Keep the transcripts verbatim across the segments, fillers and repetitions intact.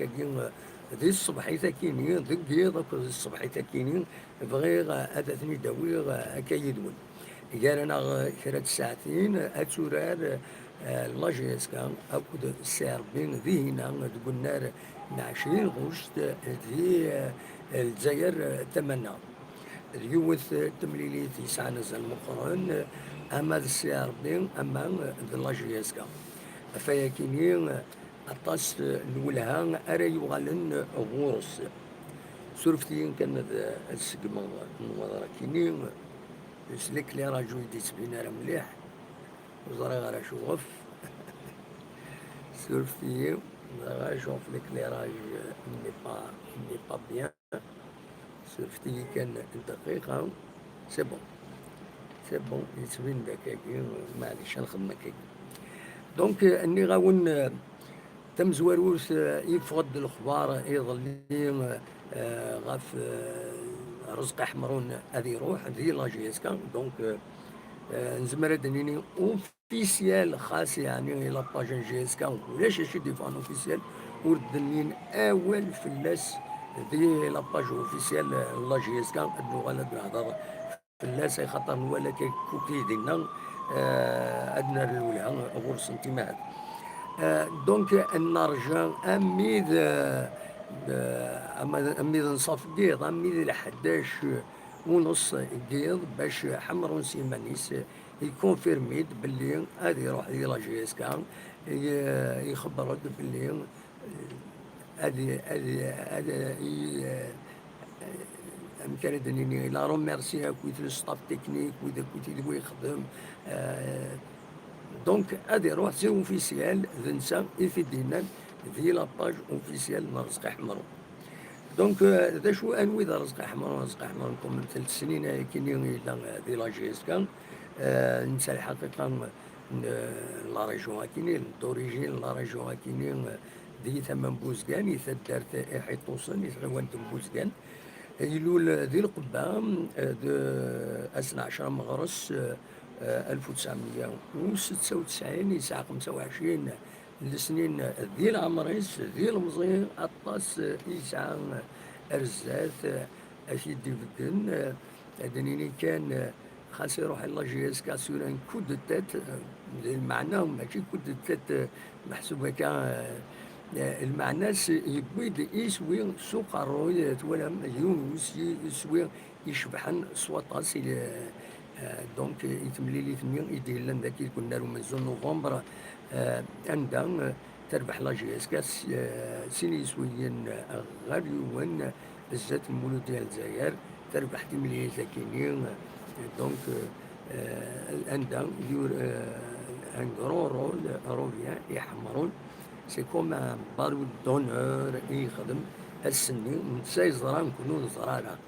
agi, di tṣebḥit akini, deg yiḍ akked di tṣebḥit akini, bɣiɣ ad ten-id-awiɣ akka yid-wen. Gar-aneɣ kra n tsaɛtin, ad turar, eh, la J S K akked Si Rebbi dihina deg unnar n ɛecrin ɣuct di, eh, Lezzayer tama-nneɣ. D yiwet n temlilit yesɛan azal meqqren, ama d Si Rebbi, ama d la J S K. Ɣef wayakini, aṭas n lwelha ara yuɣalen ɣur-s. Surfet-iyi kan ad, ad seggmeɣ nnwaḍer-akini, s l'éclairage ur yi-d-yettbin ara mliḥ, ur ẓriɣ ara acuɣef. Surfet-iyi, ur ẓriɣ ara acuɣef l'éclairage n'est pas, n'est pas bien. Surfet-iyi kan dqiqa. C'est bon. C'est bon, yettbin-d akkagi, maɛlic, ad nxedm akkagi. Donc, euh, nniɣ-awen, euh, tamezwarut, euh, yeffeɣ-d lexbar iḍelli, euh, ɣef, euh, Rezqi Ḥemrun ad iruḥ di la J S K. Donc, euh, euh, nezmer ad d-nini officiel, xas yeɛni la page n J S K ulac acu d-yeffɣen officiel, ur d-nnin awal fell-as di la page officielle n la J S K. Ad nuɣal ad nehder fell-as, axaṭer nwala akk-, akk-, akk dinna, eh, ad nerr lwelha ɣur-sent imahat. Eh, donc, nerǧa amid, eh, eh, ama-, amid n ṣṣaf n yiḍ, amid lḥdac u nus n yiḍ, bac Ḥemrun s yiman-is ikonfirmi-d belli ad iruḥ di la J S K, i-, ixebber-d belli, eh, ad, ad, ad, i-, eh, amek ara d-nini, il a remercié akkit le staff technique, wid akkit i d-, wi ixdem, eh, donc ad iruḥ, c'est officiel, d netta i t-id-yennan di la page officielle n Rezqi Ḥemrun. Donc, euh, d acu, anwi d Rezqi Ḥemrun? Rezqi Ḥemrun, comme telt snin ayakini yella, euh, di la J S K. Euh, netta lḥaqiqa, euh, la région akini, d'origine la région akini, euh, di tama n Buzgan, i taddart Iḥiṭusen, i tɣiwant n Buzgan. Ilul di Lqebba, euh, de ass n ɛecra meɣres, euh, euh, alef u tesɛemya u setta u tesɛin, yesɛa xemsa u ɛecrin lesnin di leɛmer-is, d ilemẓi aṭas i yesɛa ar zdat, ad t-id-ibeggen. Ad d-nini kan, xas iruḥ la J S K sur un coup de tête, di lmeɛna, mačči coup de tête meḥsub akka, lmeɛna-s yewwi-d iswi s uqerruy, twalam, yiwen n usyi, iswi icebḥen s waṭas, i, eh, donc, i temlilit-nni i d-yellan dagi deg unnar umenzu n novembre, eh, anda, eh, terbeḥ la J S K s-, eh, sin yiswiyen, eh, ɣer yiwen, eh, zdat n Muludya n Lezzayer, terbeḥ timlilit-agi-nni, eh, donc, eh, anda yur-, eh, un grand rôle revient i Ḥemrun, c'est comme un barreau d'honneur i yexdem ass-nni, netta yeẓra, nekkni ur neẓra ara.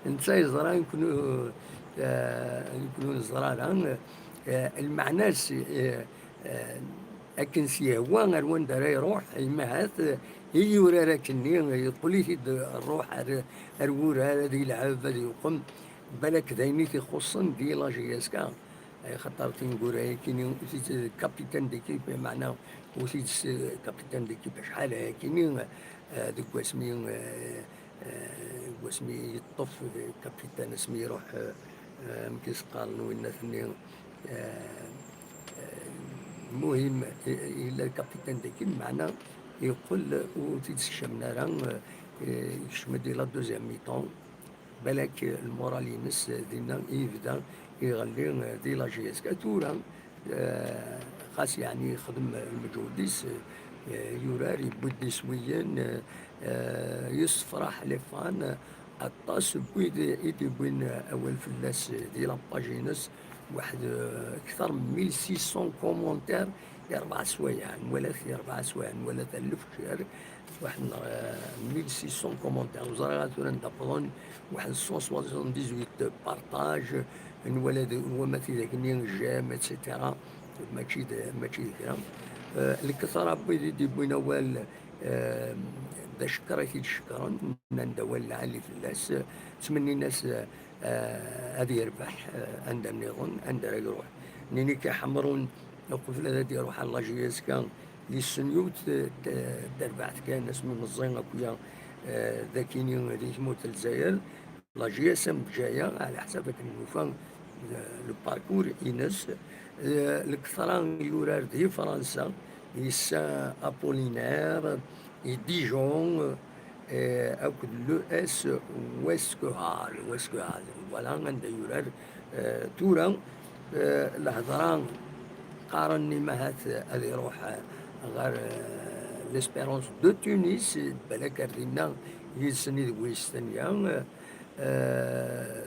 Netta yeẓra, nekkni, eh, nekkni ur neẓra ara. Eh, lmeɛna-s, eh, eh, akken s-yehwa ar wanda ara iruḥ, imahat, eh, i yurar akkenni, yeqqel-it-id rruḥ ar, ar wurar, ad yelɛeb, ad yuqem. Balak d ayen i t-ixuṣṣen di la J S K. Axaṭer tineggura-yakini, ur t-id-, capitaine d'équipe, meɛna ur t-id-, capitaine d'équipe acḥal ayakini, eh, deg wasmi, eh, eh, deg wasmi yeṭṭef, eh, capitaine, asmi iruḥ, eh, eh, amek i s-qqaren winna-ten-nni, eh, eh, muhim, eh, yella capitaine d'équipe, meɛna yeqqel ur t-id-ssekcamen ara, eh, yekcem-d di la deuxième mi-temps. Balak lmural-ines dinna i yebda iɣelli di la J S K. Tura, eh, xas yeɛni yexdem lmeǧhud-is, eh, yurar, yewwi-d iswiyen, eh, yessefraḥ les fans, aṭas n wid i d-yewwin awal fell-as di la page-ines, waḥed, eh, kter n mille six cents commentaires, i rebɛa swayeɛ, nwala-t i rebɛa swayeɛ, nwala-t alef share, waḥed n, eh, mille six cents commentaires, ur ẓriɣ ara tura anda wwḍen, waḥed cent soixante-dix-huit partages, nwala d, wama tidak-nni j'aime, et cetera. Mačči d, mačči d kra. Eh, lketṛa n wid i d-yewwin awal, eh, d acekker i t-id-cekkren, nnan-d awal lɛali fell-as, ttmennin-as, eh, ad yerbeḥ, eh, anda nniḍen, anda ara iruḥ. Nini-k Ḥemrun, uqbel ad d-iruḥ ar la J S K, yessen yiwet tarbaɛt kan asmi meẓẓi akya, eh, d akini di tmurt n Lezzayer, la J S M Bgaya, ɛla ḥsab akken nufa, eh, le parcours ines, eh, lketṛa yurar di Fransa, yessa Apollinaire, i Dijon, eh, akked l'E S Westquehal, Westquehal. Voilà, anda yurar, eh, tura, eh, lehḍra qqaren-nni mahat ad iruḥ, eh, ɣer, eh, l'Espérance de Tunis, balak ar dinna yid-sen i d bu yestenya, eh,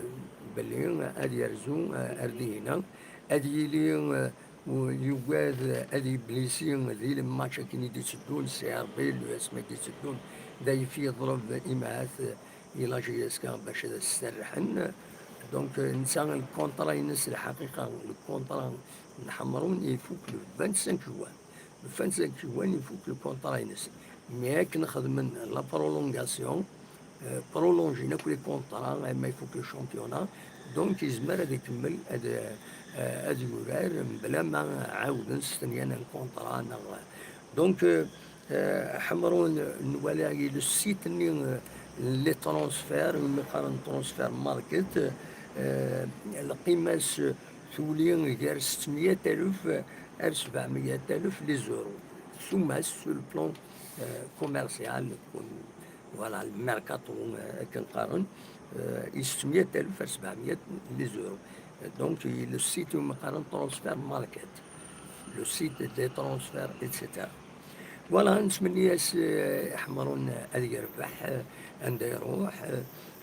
belli ad yerzu, eh, ar dihina, ad yili, eh, u-, yugad ad iblisi di lmatch akken i d-itteddun, C R B, l'U S M i d-itteddun, d ayef yeḍleb imahat i la J S K bac ad as-serrḥen. Donc, netta lkunṭra-ines lḥaqiqa, lkunṭra n Ḥemrun ifuk le vingt-cinq juin. Le vingt-cinq juin ifuk lkunṭra-ines. Mais akken xedmen la prolongation, eh, prolongin akk les contrats, arma ifuk le championnat. Donc, yezmer ad ikemmel, ad, eh, ad yurar, mebla ma ɛawden stenyan un contrat, neɣ, donc, eh, eh, Ḥemrun, nwala le site-nni, eh, les transferts, umi qqaren transfert market, eh, lqima-s tuli gar settmeyat alef ar sebɛmeyat alef les euros. Ssuma-s sur le plan, eh, commercial, voilà, le mercato, eh, akken qqaren, eh, i settmeyat alef ar sebɛmeyat les euros. Donc, le site umi qqaren transfert market, le site des transferts, et cetera. Voilà, nettmenni-as, eh, Ḥemrun ad yerbeḥ, eh, anda iruḥ,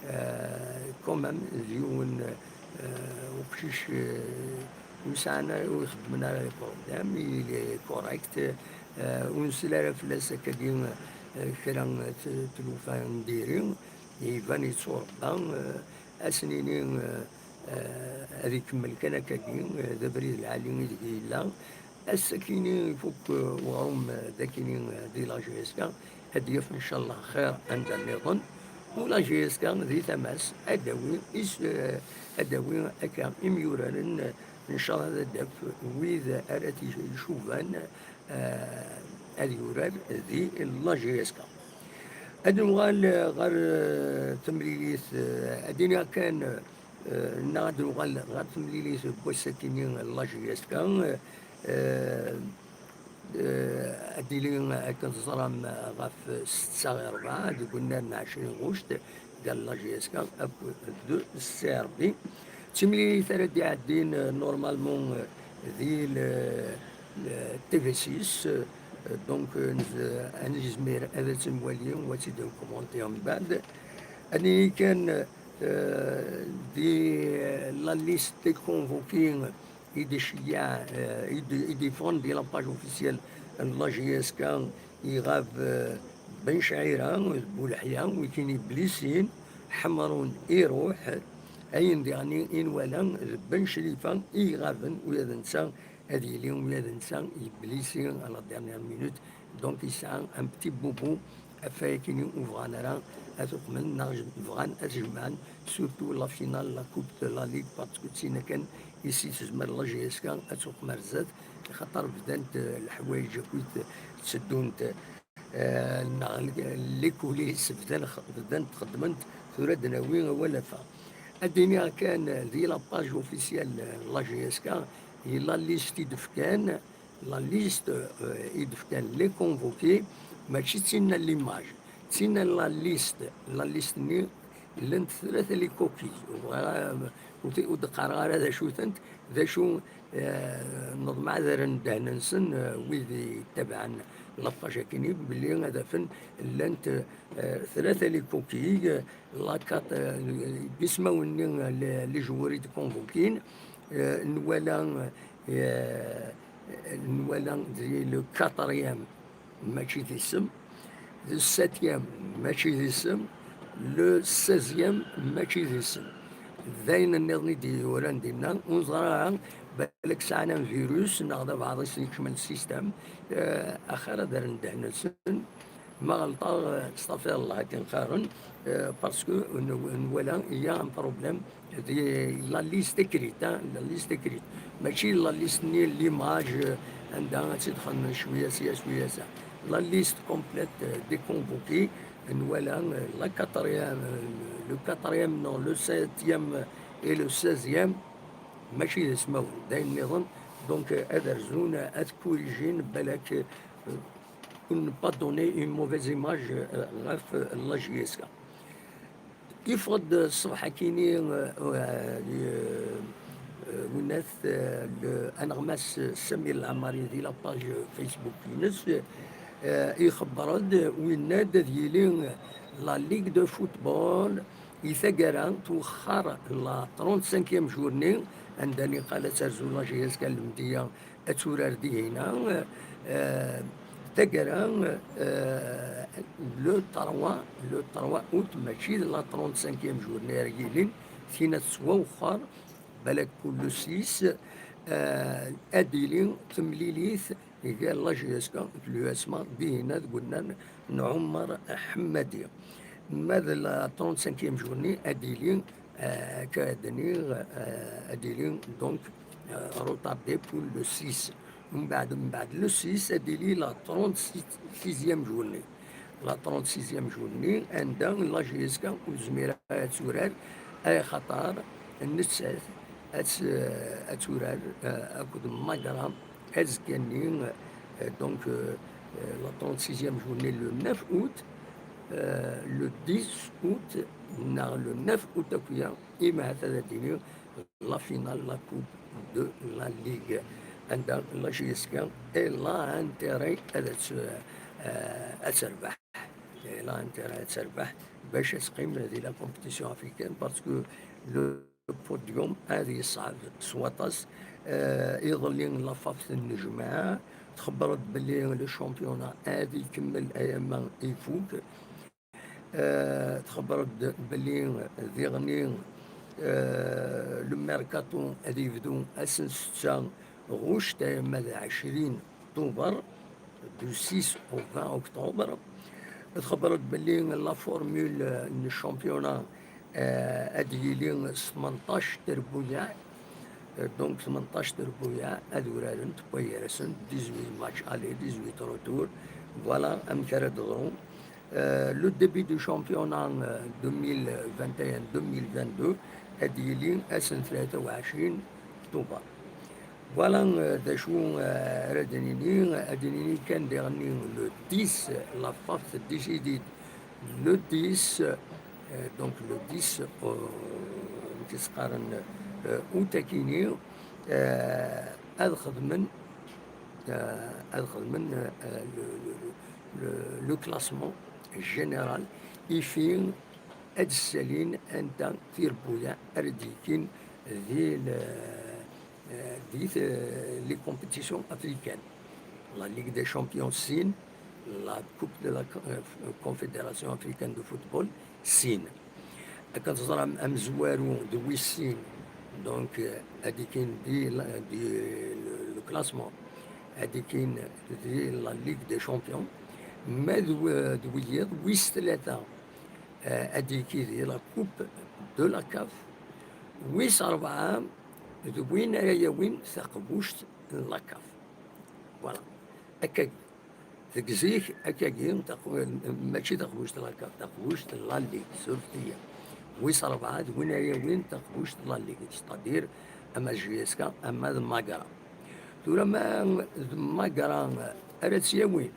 eh, quand même, d yiwen, eh, uqcic, eh, ur yesɛan ara, ur ixeddmen ara les problèmes, il est correct, eh, ur nsel ara fell-as akkagi, eh, kra n t-, tlufa n diri, iban yetturebba, eh, ad s-nini, eh, eh, ad ikemmel kan akkagi, eh, d abrid lɛali ideg yella. Ass-akini ifuk, eh, uɣrum, eh, d akini, eh, di la J S K, ad d-yaf ncallah xir anda nniḍen. U la J S K di tama-s, ad d-tawi is-, eh, ad d-tawi akka imyuraren, eh, ncallah ad d-taf wid ara t-icuban, eh, ad yurar di la J S K. Ad nuɣal, eh, ɣer, eh, temlilit, eh, ad iniɣ kan, eh, neɣ ad nuɣal ɣer temlilit n wass-akini n la J S K, eh, eh, ad d-tili akken teẓram ɣef ssetta i rebɛa deg unnar n ɛecrin ɣuct, gar la J S K akked le C R B. D timlilit ara d-iɛeddin, eh, normalement, eh, di le, le T V six, eh, donc, eh, nez-, ad nezmir ad tt-nwali u ad tt-id-nkumunti mbeɛd. Ad nini kan, eh, di la liste des convoqués i d-iceyyeɛ, eh, i d-, i d-yeffɣen di la page officielle n la J S K, iɣab, eh, Ben Cɛira d Buleḥya, wikini blisin, Ḥemrun iruḥ, ayen diɣen i nwala d Ben Crifa i iɣaben, ula d netta ad yili, ula d netta yeblisi à la dernière minute, donc yesɛa un petit bobo, ɣef wayakini ur bɣan ara ad t-uqmen, neɣ j-, bɣan ad t-jemɛen, surtout la finale, la coupe de la ligue, parce que d tin akan i s-tezmer la J S K ad tuqem ar zdat, axaṭer bdant, eh, leḥwayeǧ akkit tteddunt, eh, neɣ l-, les coulisses bdan x-, bdant xeddment, tura ad d-nawi awal afa. Ad d-iniɣ kan, eh, di la page officielle, eh, n la J S K, i la liste i d-fkan, la liste, eh, i d-fkan les convoqués, mačči d tinna n l'image, d tinna n la liste, la liste-nni llant tlata les coquilles, ur bɣiɣ ara, ur d-, ur d-qqareɣ ara d acu-tent, d acu, eh, neḍmeɛ ad rren ddehn-nsen, eh, wid yettabaɛen la page-akini, belli ad afen llant, eh, tlata les coquilles, la quatre, eh, d ismawen-nni, eh, les, les joueurs i d-convoquin, eh, nwala, eh, nwala di le quatrième, mačči d isem, le septième, mačči d isem, le seizième, mačči d isem. D ayen nniḍen i d-yuran dinna, ur neẓra ara, balak sɛan un virus, neɣ d abeɛḍ i sen-ikecmen système, eh, axir ad rren ddehn-nsen, Ma ɣelṭeɣ, euh, stafirllah, akken qqaren, euh, parce que n-, nwala il y a un problème di la liste écrite, hein, la liste écrite. Mačči la liste-nni, l'image, euh, anda ad tt-id-xedmen cwiya sya, cwiya sya. La liste complète, euh, des convoqués, nwala, euh, la quatrième, euh, le quatrième, non, le septième et le seizième, mačči d ismawen, d ayen nniḍen. Donc, euh, ad rzun, ad corrigin, balak, euh, pour ne pas donner une mauvaise image, euh, ɣef, euh, la J S K. Yeffeɣ-d ṣṣbeḥ-akini, euh, euh, euh, winnat, euh, le, aneɣmas Samir Lɛemmari di la page Facebook-ines, euh, ixebber-d, winna-d ad yili la Ligue de football i taggara twexxer la trente-cinquième journée, anda niqal ad terzu la J S K Lmedya ad turar dihina, euh, taggara, euh, le trois, le trois août, mačči d la trente-cinquième journée ara yilin, tina tettwawexxer, balak pour le six, euh, ad d-tili temlilit gar la J S K d l'U S M A dihina deg unnar n Ɛumar Ḥemmadi. Ma d la trente-cinquième journée ad d-tili, euh, akka ad d-nniɣ, euh, ad d-tili donc, euh, retardée pour le six. Mbeɛd, mbeɛd le six, ad d-tili la trente-sixième journée. La trente-sixième journée, anda la J S K ur tezmir ara ad turar, axaṭer nettat ad, ad turar, euh, akked Magra azekka-nni, euh, donc, euh, euh, la trente-sixième journée le neuf août, euh, le dix août, neɣ le neuf août akk-ya, imi ahat ad d-tili la finale, la Coupe de la Ligue, anda la J S K elle a intérêt ad tt-, euh, ad terbeḥ. Elle a intérêt ad terbeḥ bac ad teqqim di la compétition africaine, parce que le podium ad yeṣɛeb s waṭas. Euh, iḍelli la FAF tennejmaɛ, txebber-d belli le championnat ad ikemmel alamma ifuk. Euh, txebber-d belli diɣenni, euh, le mercato ad yebdu ass n setta ɣuct, alamma d ɛecrin Tuber, du six au vingt octobre. Txebber-d belli la formule n championnat, euh, ad yili s tmenṭac terbuyaɛ. Euh, donc tmenṭac terbuyaɛ ad urarent, wway gar-asent dix-huit matchs aller, dix-huit retour. Voilà amek ara d-teḍru. Euh, le début du championnat, euh, deux mille vingt et un deux mille vingt-deux, ad yili ass n tlata u ɛecrin Tuber. Voilà, euh, d acu, euh, ara d-nini, ad d-nini kan diɣenni le dix, la FAF décide le dix, euh, donc le dix, euh, amek i s-qqaren, euh, août-akini, euh, ad xedmen, euh, ad xedmen, euh, le, le, le, le classement général, ifi ad ssalin anta tirbuyaɛ ara d-yekkin di le, euh, di, euh, les compétitions africaines. La Ligue des Champions sin, la Coupe de la, euh, Confédération africaine de football sin. Akken teẓram, amezwaru d wis sin, donc, euh, ad d-yekkin di la, di le, le classement, ad d-yekkin di la Ligue des Champions. Ma d w-, d wiyiḍ, wis tlata, euh, ad d-yekki di la Coupe de la CAF. Wis rebɛa d win ara yawin taqbuct n la CAF. Voilà. Akkagi. Deg zik, akkagi, taqu-, mačči taqbuct n la CAF, taqbuct n la Ligue, surfet-iyi. Wis rebɛa d win ara yawin taqbuct n la Ligue, c'est-à-dire ama d J S K, ama d Magra. Tura ma d Magra ara tt-yawin,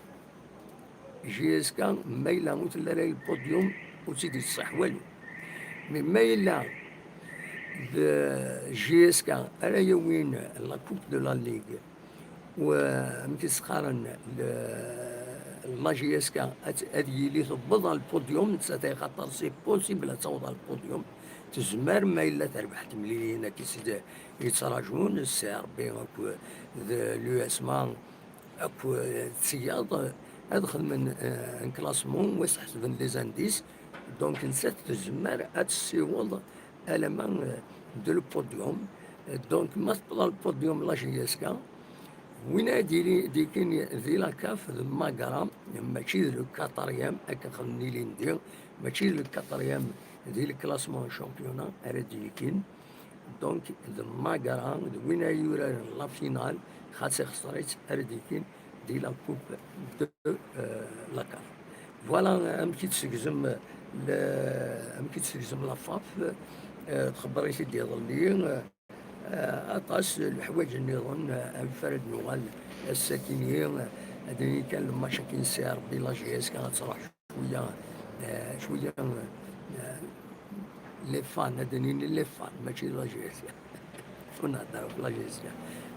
J S K, ma yella ur telli ara le podium, ur tt-id-yettṣaḥ walu. Mais ma yella d J S K ara yawin la Coupe de la Ligue, u, amek i s-qqaren, le, la J S K ad, ad yili tewweḍ ɣer le podium, nettat axaṭer c'est possible ad taweḍ ɣer le podium, tezmer ma yella terbeḥ temlilin akka i s-, yettrajun, si Rebbi akked l'U S M A, akk, eh, d tiyaḍ, eh, ad xedmen, eh, un classement, wa s-ḥesben les indices. Donc, nettat tezmer ad tessiweḍ alamma, eh, de le podium. Eh, donc, ma tewweḍ ɣer le podium la J S K, Win ara d-yili-, d-yekin di la CAF d Magra, mačči d le quatrième, akken xedmen ilindi, mačči d le quatrième di le classement championnat ara d-yekin. Donc, d Magra, d win ara yuraren la finale, xas ixser-itt, ara d-yekin di la coupe de, euh, la CAF. Voilà amek i d-tegzem le-, amek i d-tegzem la FAF, euh, txebber-it-id iḍelli, euh, aṭas n leḥwayeǧ nniḍen, euh, amek ara d-nuɣal ass-akini, euh, ad d-nini kan le match-akini n C R B, la J S K ad truḥ cwiya, euh, cwiya, euh, les fans, ad d-nini les fans, mačči la J S K. Ur nhedder ɣef la J S K.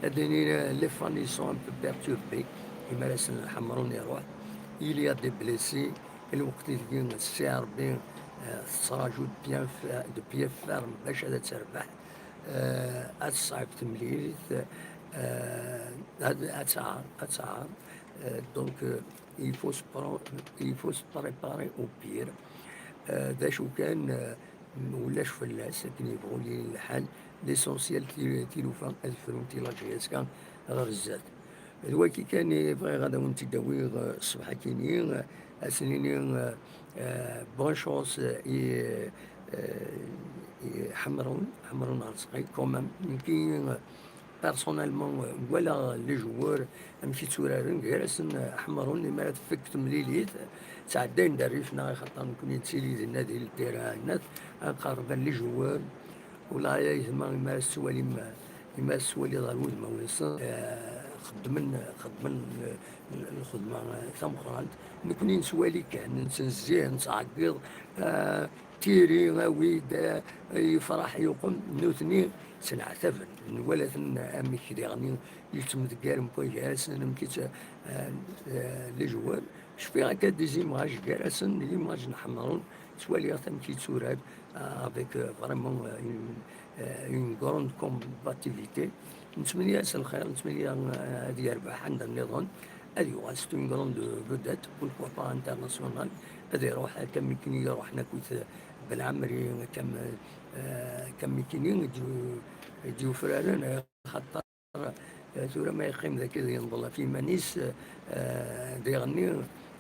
Ad d-nini, euh, les fans, ils sont un peu perturbés. Imi ara sen-, Ḥemrun iruḥ. Il y a des blessés. Lweqt ideg C R B, euh, tettraǧu de pied f-, de pied ferme bac ad terbeḥ. Euh, ad teṣɛeb temlilit, euh, ad, ad tɛer, ad tɛer. Euh, donc, euh, il faut se pre-, il faut se préparer au pire. Euh, d acu kan, euh, ulac fell-as, akken yebɣu yili lḥal. L'essentiel, ti-, tilufa ad frunt i la J S K ɣer zdat. D wagi kan i bɣiɣ ad awen-tt-id-awiɣ, euh, ṣṣbeḥ-akini, euh, ad s-nini, euh, euh, bonne chance, euh, i, euh, i Ḥemrun, Ḥemrun Arezqi, quand même. Nekki, euh, personnellement, euh, walaɣ les joueurs amek i tturaren, gar-asen, euh, Ḥemrun, imi ara tfekk temlilit, ttɛeddayen-d rrif-nneɣ, axaṭer nekkni nettili dinna di ltira, ad nqerreb les joueurs. Wala ay aytma, imi ara tettwalim, imi ara tettwaliḍ ɣer wudmawen-nsen, eh, xeddmen, xeddmen, eh, lxedma, eh, tameqqrant. Nekni nettwali kan, nettnezzih, nettɛeggiḍ, eh, tiri, awi-d, eh, yefreḥ, yuqem. Nutni ttneɛtaben, nwala-ten amek diɣen yettemdeggar mkul gar-asen, amek i tt-, eh, eh, les joueurs. Cfiɣ akka des images gar-asen, l'image n Ḥemrun, ttwaliɣ-t amek yetturar, euh, avec, euh, vraiment, euh, une, euh, une grande combativité. Nettmenni-as lxir, nettmenni, euh, ad yerbeḥ anda nniḍen, ad yuɣal c'est une grande vedette, pourquoi pas internationale, ad iruḥ akka mi kini iruḥen akkit Belɛemri, akka m-, euh, akka mi kini i d-yu-, i d-yufraren, euh, xaṭer Eh, tura ma yeqqim daki ad yenḍel ɣef yiman-is, eh, diɣenni,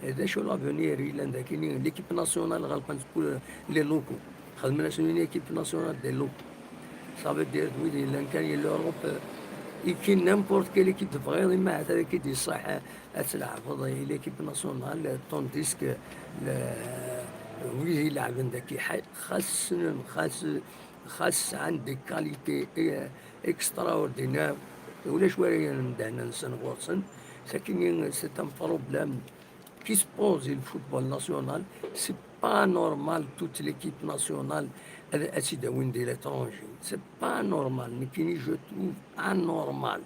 eh, d acu l'avenir yellan daki-nni? L'équipe nationale ɣelqen-tt kul les locaux. Xedmen-asen une équipe nationale des locaux. Ça veut dire, d wid yellan kan i l'Europe, eh, i kin n'importe quelle équipe tebɣiḍ, imi ahat ad k-id-iṣaḥ, eh, ad tleɛbeḍ i l'équipe nationale, eh, tandis que le, wid ileɛben daki, xa-, xas ssnen, xas xas sɛan des qualités, eh, extraordinaires, ulac wara yendehnan-nsen ɣur-sen. Sakini, c'est un problème qui se pose i le football national. C'est pas normal toute l'équipe nationale ad, ad tt-id-awin di l'étranger. C'est pas normal. Nekkini, je trouve anormal.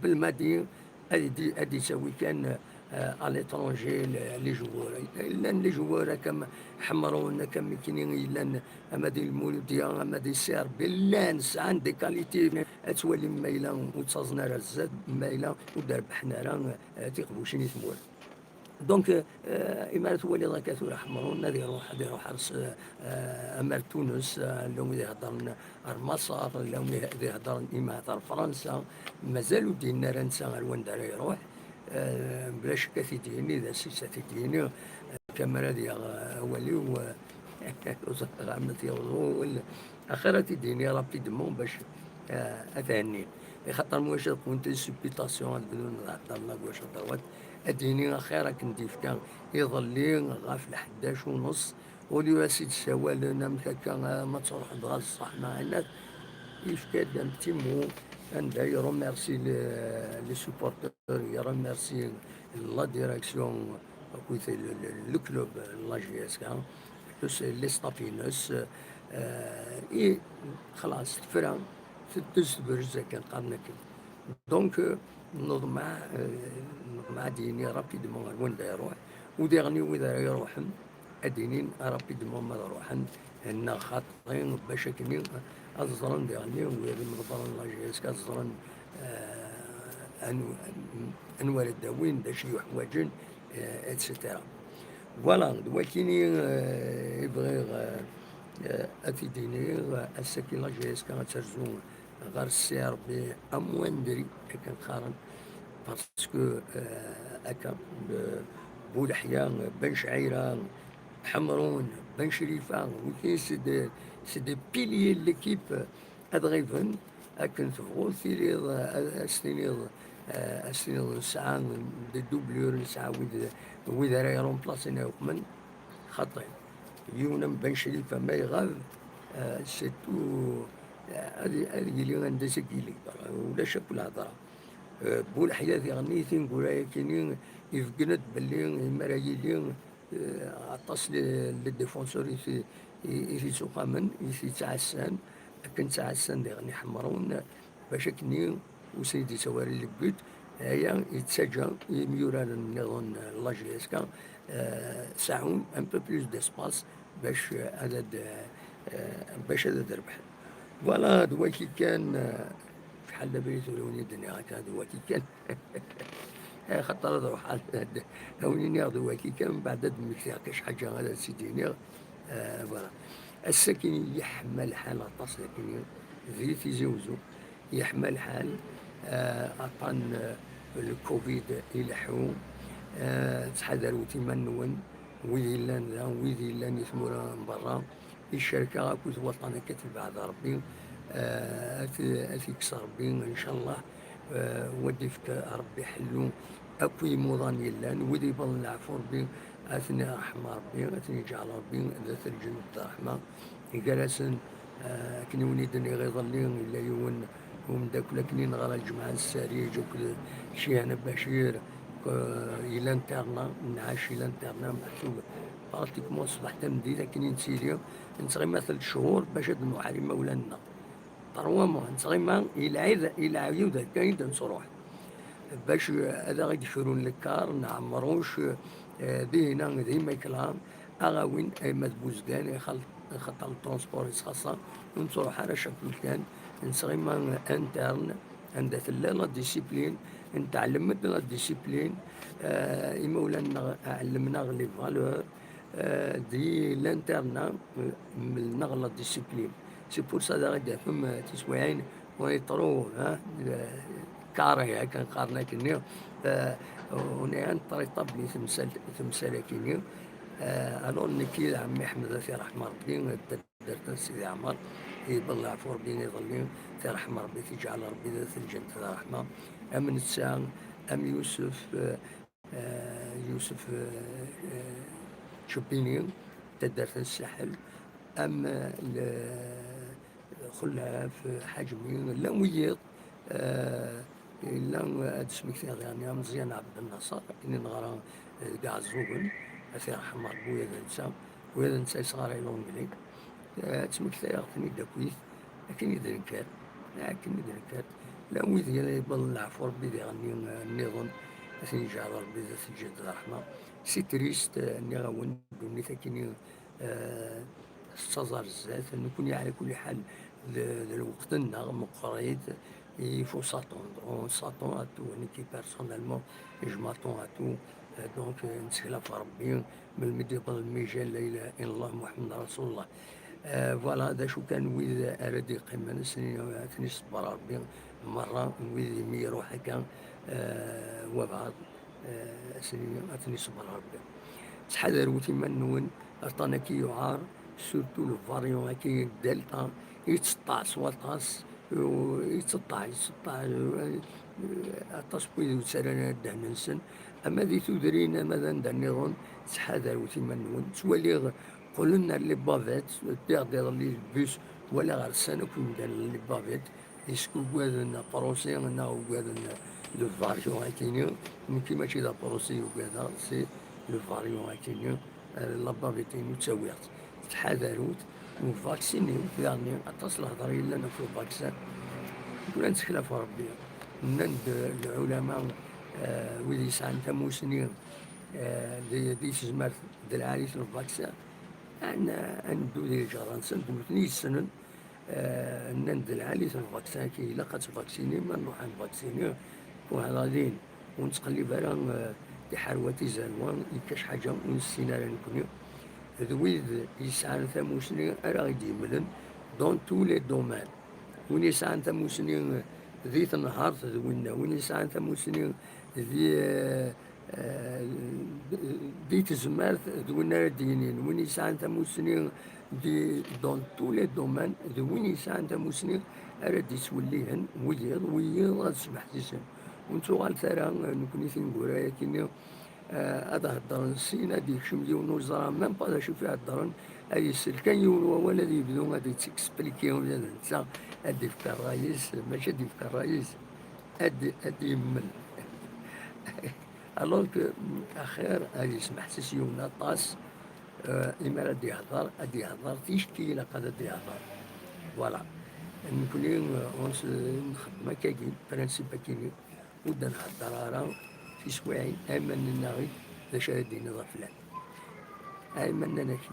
Belmadi ad d-, ad d-yettawi kan, euh, à l'étranger, le-, les joueurs. Llan les joueurs akka am Ḥemrun, akka am Mikni, yellan ama di Lmuludya, ama di C R B, llan sɛan des qualités. Ad twalim ma yella ur ttaẓen ara zdat, ma yella ur d-rebḥen ara, euh, tiqbucin i tmurt. Donc, euh, imi ara twaliḍ akka tura Ḥemrun, ad iruḥ, ad iruḥ ar s-, euh, ama ar Tunes, euh, llan wid iheddren ar Maṣer, llan wid iheddren imahat ar Fransa, mazal ur d-yenni ara netta ar wanda ara iruḥ. Eh, bla ccek ad t-id-yini, d asif ad t-id-yini, eh, kamra ad yaɣ, eh, awal-iw, eh, ur ẓriɣ ara ma t-yaweḍ wawal. Axir ad t-id-yini rapidement bac, eh, ad t-hennin. Ixaṭer ma ulac ad qwent les supputations, ad bnun ad ɛeṭṭalen à gauche à droite, ad d-yini axir akken d-yefka iḍelli ɣef lḥeddac u nneṣ, au lieu ad s-id-ssawalen amek akka, ah, ma truḥeḍ ɣer ṣṣeḥ neɣ ayen, yefka-d un petit mot anda i remercie les, les supporters, i remercie la direction akked le, le, le club, la J S K, plus les staff-ines, euh, i xlaṣ, tefra, teddez tebrez akken qqaren akken. Donc, euh, neḍmeɛ, euh, neḍmeɛ ad d-yini rapidement ar wanda iruḥ, u diɣen i wid ara iruḥen, ad d-inin rapidement ma ad ruḥen neɣ xaṭi, bac akken ad ẓren diɣen wid imeḍbaren n la J S K, ad ẓren, eh, anwa, anwa ara d-awin, d acu yuḥwaǧen, eh, et cetera. Voilà, d wakini, eh, i bɣiɣ, eh, eh, ad t-id-iniɣ, ass-agi la J S K ad terzu ɣer C R B am wandri, akken qqaren, parce que, euh, akka, euh, Bouleḥya, Ben Chira, Ḥemrun, Ben Crifa, wigi, c'est des, c'est des piliers de l'équipe. Ad ɣiben, akken tebɣuḍ tiliḍ, euh, ad s-tiniḍ, euh, ad s-tiniḍ nesɛa des doublures, nesɛa wid, wid ara iremplacen, xaṭi. Yiwen am Ben Crifa ma iɣab, euh, c'est tout, euh, ad, ad yili anda s-, yili, ulac akk lhedra. Euh, Bouleḥya diɣen, tineggura-yakini, ibeggen-d belli mi ara yili, euh, aṭas n les défenseurs i t-, i, i t-ittuqamen, i t-ittɛassan, akken ttɛassan diɣen Ḥemrun, bac akken ur sen-id-yettawi ara le but. Aya yettaǧǧa imyuraren nniḍen n la J S K, euh, seɛɛun un peu plus d'espace bac, euh, ad, ad, euh, bac ad, ad rebḥen. Voilà, d waki kan, euh, acḥal d abrid ur awen-d-nniɣ akka, d waki kan. Axaṭer ad ruḥeɣ ad, ad awen-iniɣ d waki kan, mbeɛd ad d-mmektiɣ kac ḥaǧa ad as-id-iniɣ. Euh, voilà. Ass-agi yeḥma lḥal aṭas dagi di Tizi Uzzu. Yeḥma lḥal, euh, aṭṭan, euh, le covid ileḥḥu. Euh, ttḥadarut iman-nwen, wid yellan da, wid yellan i tmura n berra, icerk-aɣ akked waṭṭan akka tebɛed Ṛebbi, euh, ad t-, ad t-ikkes Ṛebbi, ncallah, euh, u ad d-ifk Ṛebbi ḥellu akk imuḍan yellan, wid ibɣen leɛfu Ṛebbi, ad ten-iṛḥem Ṛebbi, ad ten-iǧɛel Ṛebbi d at lǧennet d ṛṛeḥma. Gar-asen, eh, akken i wen-i-d-nniɣ iḍelli, yella yiwen umeddakel akken i neɣra lǧemɛa n Ssarij akked Cihana Bacir, eh, i l'interna, nɛac i l'interna, meḥsub pratiquement ṣṣbeḥ tameddit akken i nettili, nettɣima telt cchur bac ad nruḥ ar imawlan-nneɣ. Trois mois, nettɣima i lɛid, i leɛyud akka i d-nettruḥ. Bac, eh, ad aɣ-id-krun lekkar, neɛmeṛ uc, eh, dihina d imakla, aɣ-awin ayma d Buzgan, ixal-, ixaṭer le transport yettxaṣṣa, ur nettruḥ ara caf lukan, nettɣima interne, anda tella la discipline, netɛellem-d la discipline, eh, imawlan-nneɣ ɛelmen-aɣ les valeurs, eh, di l'interna, eh, mlen-aɣ la discipline. C'est pour ça daɣ i d-tafem, eh, tiswiɛin, on est trop, hein, eh, carré, akken qqaren akkenni, eh, on est intraitable i temsal-, temsal-akkenni. Eh, alors, nekk d ɛemmi Ḥmed, ad t-iṛḥem Ṛebbi, taddart n Sidi Ɛmer, iḍelli Ɛfu Ṛebbi iḍelli, tiṛḥem Ṛebbi, tiǧɛel Ṛebbi d at lǧent d ṛṛeḥma, am netta, am Yusef, eh, eh, Yusef, eh, eh, Čebini, taddart n Saḥel, am, eh, le-, Xellaf, Ḥaǧmi, llan wiyiḍ, eh, yella ad d-smektiɣ diɣen Meẓyan Ɛebd Nnaṣer, akken i neɣra, eh, deg Iɛeẓẓugen, ad t-iṛḥem Ṛebbi, ula d netta, ula d netta yesɣaray l'anglais. Eh, ttmektayeɣ-ten-id akkit, akken i d-nekker, akken i d-nekker. Llan wid yella yewweḍen leɛfu Ṛebbi diɣen, eh, nniḍen, ad ten-yeǧɛel Ṛebbi d at lǧent d ṛṛeḥma. C'est triste, eh, nniɣ-awen, ddunit akkin i, eh, tettaẓ ar zdat. Nekkni, ɛla kulli ḥal, d, d lweqt-nneɣ meqqrit, il faut s'attendre. On s'attend à tout. Nekki, personnellement, je m'attends à tout. Euh, donc, euh, nettkel ɣef Ṛebbi, melmi d-yewweḍ lmijal, la ilaha illallah, Muḥemmed Rasulullah. Euh, voilà, d acu kan, wid ara d-yeqqimen, ad ten-, ad ten-iṣebber Ṛebbi merra, wid imi iṛuḥ akka, euh, wabɛaḍ. Eh, ad ten-, ad ten-iṣebber Ṛebbi. Ttḥadarut iman-nwen, aṭṭan-agi yuɛer, surtout le variant-agi Delta, yetteṭṭeɛ s waṭas, eh, yetteṭṭeɛ, yetteṭṭeɛ, eh, aṭas n wid ur ttarran ara ddehn-nsen, ama di tudrin, ama d anda nniḍen, ttḥadarut iman-nwen. Ttwaliɣ qqlen ar les bavettes, ddiɣ-d iḍelli le bus, walaɣ rsan akk imdanen les bavettes, Est-ce que ugaden aprusi neɣ ugaden le variant akini? Nekki mačči d aprusi i ugadeɣ, c'est le variant akini, eh, la bavette-inu ttawiɣ-tt. Ttḥadarut, u vacciniwet daɣen, aṭas lehḍra yellan ɣef le vaccin. Tura nettkel ɣef Ṛebbi. Nnan-d lɛulama, eh, wid yesɛan tamusni, eh, di, di tezmert d lɛali-t le vaccin. Ad n-, ad neddu di lǧerra-nsen, d nutni yessnen. Eh, nnan-d d lɛali-t lvaksin-agi, ilaq ad tvaksinim, ma nruḥ ad nvaksini, ur hḍalin, ur nettqellib ara, eh, tiḥerwat izerwa, yekkac ḥaǧa ur nessin ara nekni. D wid yesɛan tamusni ara ɣ-d-yemlen dans tous les domaines. Win yesɛan tamusni di tenhert d winna, win yesɛan tamusni di, eh, eh, di tezmert d win ara d-yinin, win yesɛan tamusni di, dans tous les domaines, d win yesɛan tamusni ara d-yettwellihen wiyiḍ, wiyiḍ ad smeḥsisen. Ur nettuɣal ara, eh, nekkni tineggura-agi-nni, eh, ad heddren sin, ad yekcem yiwen ur ẓra même pas d acu i heddren, ad yessel kan yiwen wawal, ad yebdu ad yettexpliki ula d netta, ad d-yefk ṛṛay-is, mačči ad d-yefk ṛṛay-is, ad d-, ad d-yemmel. Alors que, mm, axir ad yesmeḥsis yiwen aṭas, eh, imi ara d-yehder, ad d-yehder ticki ilaq ad d-yehder. Voilà. Nekkni, eh, ur s-, nxeddem akkagi, principe akkini, ur d-nhedder ara tiswiɛin, ayma nenna-ak d acu ara d-tiniḍ ɣef flan. Ayma nnan-ak,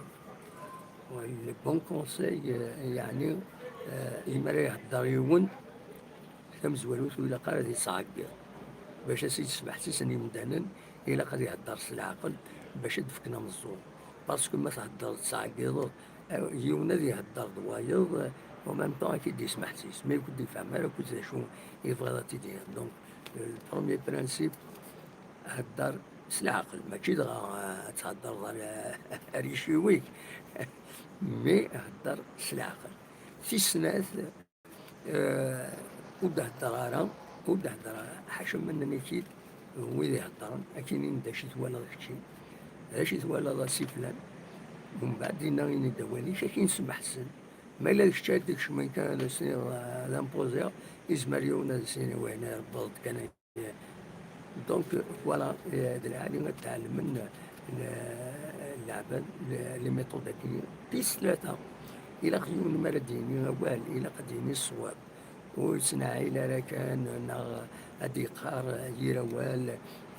le bon conseil, eh, yeɛni, eh, imi ara ihedder yiwen, tamezwarut ur ilaq ara ad yettɛeggiḍ. Bac ad s-yesmeḥsisen yimdanen, ilaq ad ihedder s leɛqel bac ad d-fken ameẓẓuɣ. Parce que ma theddereḍ tettɛeggiḍeḍ, eh, yiwen ad ihedder d wayeḍ, eh, en même temps ad k-id-yesmeḥsis, ma ur k-d-yefham ara akk d acu i tebɣiḍ ad t-id-tiniḍ. Donc, eh, le premier principe, hedder s leɛqel, mačči dɣa, eh, ad theddreḍ ar, ar yiciwi-k, mais hedder s leɛqel. Tis snat, eh, ur d-hedder ara, ur d-hedder ara, ḥaca ma nnan-ak-id wid iheddren, ad k-inin d acu i twalaḍ kečči, d acu i twalaḍ a si flan, mbeɛd dinna ini-d awal-ik, ad k-in-smeḥsen. Ma yella d kečč ad d-ikecmen kan ad as-iniḍ, eh, ad impoziɣ, izmer yiwen ad as-yini wayen ara tebɣeḍ kan. Donc, voilà, eh, d lɛali ad tɛelmen, eh, leɛbad, le-, les méthodes-agi. Tis tlata, ilaq yiwen mi ara d-yini awal, ilaq ad d-yini ṣṣwab. Ur yettneɛɛil ara kan, neɣ ad d-yeqqar yir awal,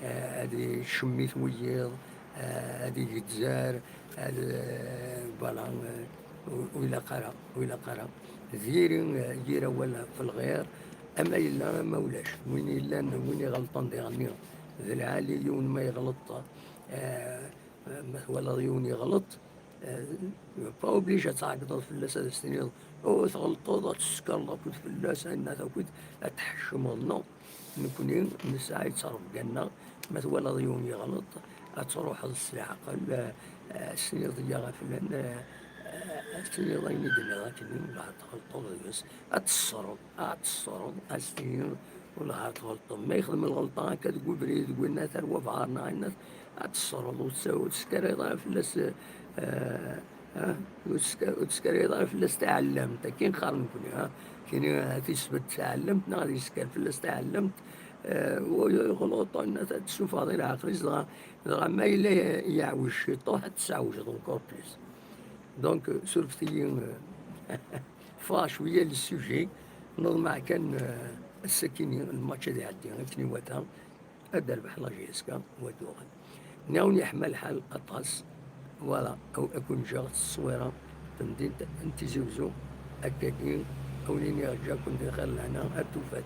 eh, ad icemmit wiyiḍ, eh, ad igezzer, ad, eh, voilà, eh, ur, ur ilaq ara, ur ilaq ara. Diri, eh, yir awal ɣef lɣir, ama yella, ama ulac. Win yellan, win iɣelṭen diɣenni, d lɛali, yiwen ma yeɣleṭ, eh, ma twalaḍ yiwen yeɣleṭ, eh, pas obligé ad tɛeggdeḍ fell-as, ad as-tiniḍ, "Oh, tɣelṭeḍ", ad tsekreḍ akked fell-as, ayen akked ad tḥeccmeḍ. Non. Nekkni nesɛa yettrebga-nneɣ, ma twalaḍ yiwen yeɣleṭ, ad truḥeḍ s leɛqel, eh, eh, ad s-tiniḍ, "Yya ɣef lan", eh, eh, ad s-tiniḍ ayen i d-nniɣ akken, ur tɣelṭeḍ deg-s, ad teṣṣreḍ, ad teṣṣreḍ, ad s-tiniḍ, "Wellah ar tɣelṭeḍ." Ma yexdem lɣelṭa akka deg ubrid, deg winna tarwa bɛar neɣ inna, ad teṣṣreḍ, ur tt-, ur teskaray ara fell-as, eh, eh, ur teska-, ur teskaray ara fell-as taɛellamt, akken qqaren nekkni, ha? Kini, eh, tisbedd taɛellamt, neɣ ad yesker fell-as taɛellamt, eh, u yeɣleḍ, ad tessufɣeḍ i leɛqel-is, dɣa, dɣa ma yella yeɛwej ciṭuḥ, ad tesɛewjeḍ encore plus. Donc, surfet-iyi, eh, ffɣeɣ cwiya le sujet, neḍmeɛ kan, eh, ass-akini, lmatch ad iɛeddi akken iwata, ad d-terbeḥ la J S K, u ad d-tuɣal. Nniɣ-awen yeḥma lḥal aṭas, voilà, aw-, ad ken-ǧǧeɣ s tteswira n temdint n Tizi Wezzu, akkagi, awen-iniɣ ǧǧiɣ-ken di xir lehna, ar tufat.